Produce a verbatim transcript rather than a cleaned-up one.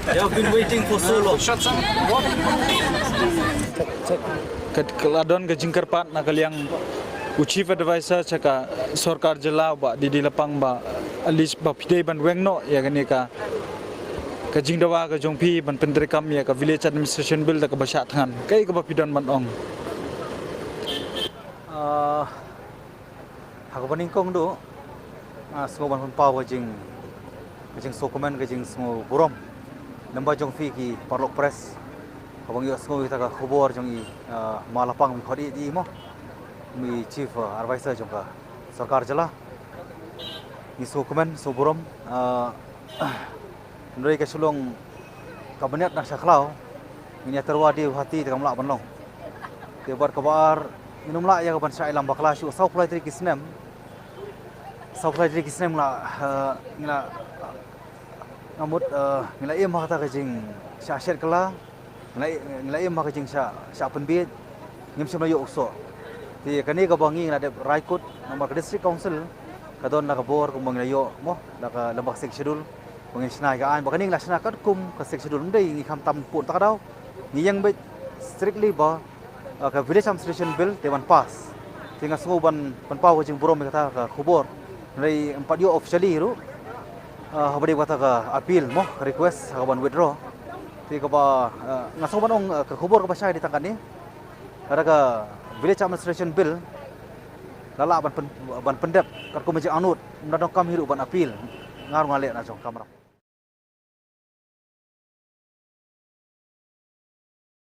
I've been waiting for so long. Ka, ka la don ka jingkyrpad na ka liang u Chief Advisor sha ka sorkar jylla, Bah D D Lapang, ba at least ba phi dei ban weng noh ïa kane ka, ka jingdawa ka jong phi ban pyntreikam ïa ka Village Administration Bill da kaba shah thngan. Kaei kaba phi don ban ong? Ah, ha kaba nyngkong duh, nga sngew ban pynpaw ka jing, ka jingsngewkmen, ka jingsngewburom lyngba jong phi ki paralok press, haba ngi ïohsngew ïa kata ka khubor jong i, ah, Ma Lapang, mi khot ïa i mo, mi Chief, ah, Advisor jong ka sorkar jylla. Ngi sngewkmen, sngewburom, ah, Hynrei ka shu long ka bniat na sha khlaw, ngin ïa tyrwa dei u hati te kam lah ban long. Te bad kaba ar, ngin ym lah ïa ka ban shah ïalam bakla shuh, saw phew lai tylli ki snem. Saw phew lai tylli ki snem la, eh, ngi la, nga mut, eh, ngi la im ha kata ka jingshah shet kylla, ngi la, ngi la im ha ka jingshah, shah pynbiej, ngim shym la ïoh u soh. Te kane kaba ngi ngi la dep rai kut, namar ka District Council ka don la ka bor kumba ngi la ïoh mo, la ka lyngba ka Sixth Schedule. Ba ngin shna ïa ka aiñ, ba kane ngi la shna katkum ka Sixth Schedule, ym dei ngi kham tam pun ta ka daw. Ngi ïeng beit strictly ba, uh, ka Village Administration Bill te ban pass. Te nga sngew ban, ban pynpaw ka jingburom ïa kata ka khubor. Hynrei ym pat ïoh officially ruh, uh, haba dei kata ka appeal mo, ka request, ha ka ban withdraw. Te kaba, uh, nga sngew ban ong, uh, ka khubor kaba shai dei tang kane. Lada ka Village Administration Bill la lah ban pyn-, ban pyndep katkum ka jingangnud, ym da donkam hi ruh ban appeal. Nga ruh nga leh na jong ka kamram.